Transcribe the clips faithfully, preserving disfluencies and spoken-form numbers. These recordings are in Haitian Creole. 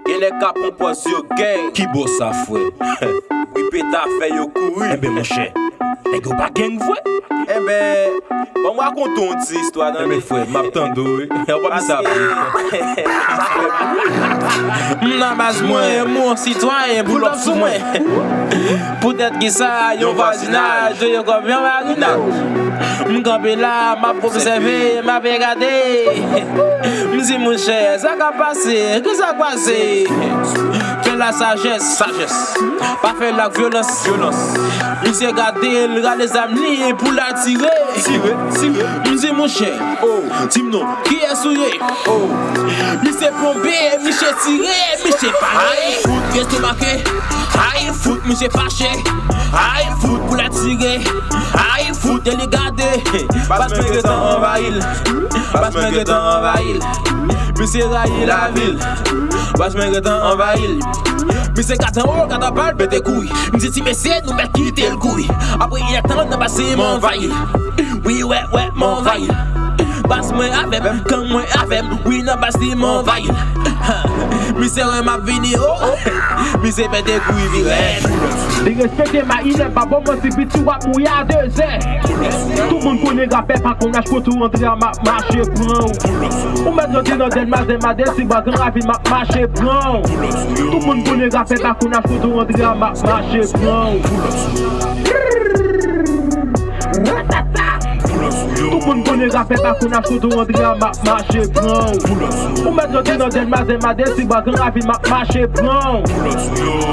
Gen nèg k ap pran pòz yo gang. Ki bò sa, frè? Wi, peta fè yo kouri. Enben, monchè, nèg yo pa gang vre? Enben, ban m rakonte yon ti istwa, tande. Enben, frè, m ap tande w, wi. Ou pa pita vre. M nan baz mwen, m yon sitwayen, pull up sou mwen. Poutèt ki sa, yon vwazinaj, yo kòm yon marinaj. M kanpe la, m ap obsève, m ap gade. M di, monchè, sa k ap pase? Ki sa k pase? Fè la sajès, sajès. Pa fè l ak vyolans, vyolans. Misye gade l, rale zam li pou l al tire. Tire, tire. M di, monchè, oh, di m non, kiyès ou ye? Oh. Misye plonbe, misye tire, misye pare. Ay, fout, estomake. Ay, fout, misye fache. Ay, fout, pou l al tire. Ay, fout, e li gade. Baz mwen gentan anvayi l. Baz mwen gentan anvayi l. Misye rayi lavil. Baz mwen gentan anvayi l. Misye gade anwo, gade anba l, pete kouri. M di ti mesye, nou mèt kite l kouri. Apre inèdtan, nan baz li m anvayi l. Wi, wè, wè, m anvayi l. Baz mwen avè m, gang mwen avè m. Wi, nan baz li m anvayi l. Ha, misye wè m ap vini, oh. Misye pete kouri vire. Derespekte ma inè, pa ban m manti, piti w ap mouri a dezè. Tout moun konnen rapè pa konn lach kote w antre a m ap mache pran w. Ou mèt rantre nan Dèlma, Dèlma, Dèlma, Gran Ravin, m ap mache pran w. Tout moun konnen rapè pa konn lach kote w antre a m ap mache pran w. Ratata. Tout moun konnen rapè pa konn lach kote w antre a m ap mache pran w. Ou mèt rantre nan Dèlma, Dèlma, Dèlma, Gran Ravin, m ap mache pran w.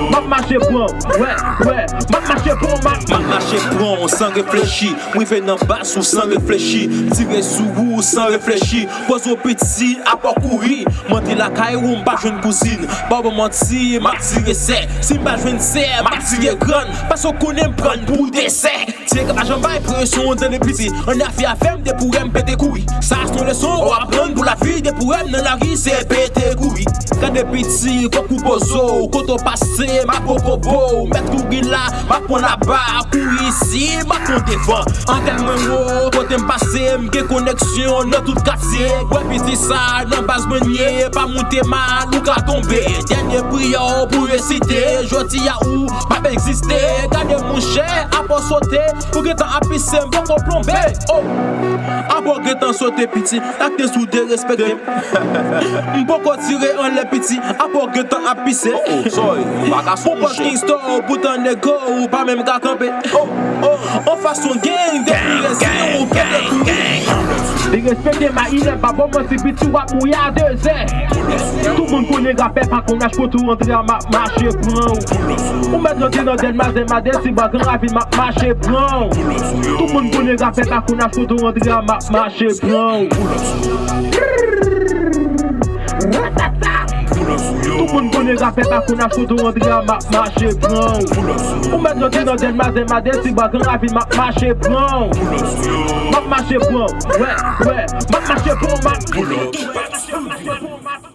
M ap mache pran w. Wè, wè, m ap mache pran w, m ap. M ap mache pran w san reflechi. M rive nan baz ou san reflechi. Tire sou ou san reflechi. Pòz ou piti, apa w kouri. M antre lakay ou, m pa jwenn kouzin. Pa ban manti, m ap tire sè. Si m pa jwenn sè, m ap tire grann. Paske w konnen m pran pou desè. Ti nèg pa janm bay presyon, tande piti. Ann afè avè m, depi w wè m pete kouri. Sa se yon leson w aprann pou lavi, depi w wè m nan lari, se pete kouri. Gade piti, fòk ou poze w, kote w pase, m ap kokobo w, mèt kouri la, m ap pran laba, kouri isi, m ap pran devan. Antèn mwen wo, kote m pase, m gen koneksyon nan tout katye. Wè piti sa, nan baz mwen ye, pa moute mal, ou ka tonbe. Dènye priyè w pou resite, jodi a ou p ap egziste. Gade monchè, apa w sote, ou gentan ap pise, m poko plonbe. Oh! Apa w gentan sote piti, ak te sou derespekte m. M poko tire anlè piti, apa w gentan ap pise. Oh, oh, sorry, pa ka sou mouche. Pou pòz Kingston, bouton nego, ou pa menm ka kanpe. Oh, oh, anfas yon gang, depi resi, ou pete kouri. Derespekte ma inè, pa ban m manti, piti w ap mouri a dezè. Tout moun konnen rapè pa konn lach kote w antre a m ap mache pran w. Ou mèt rantre nan Dèlma, Dèlma, Dèlma, Gran Ravin, m ap mache pran w. Tout moun konnen rapè pa konn lach kote w antre a m ap mache pran w. Ratata. Tout moun konnen rapè pa konn lach kote w antre a m ap mache pran w. Ou mèt rantre nan Dèlma, Dèlma, Dèlma, Gran Ravin, m ap mache pran w. M ap mache pran w. Wè, wè, m ap mache pran w, m ap.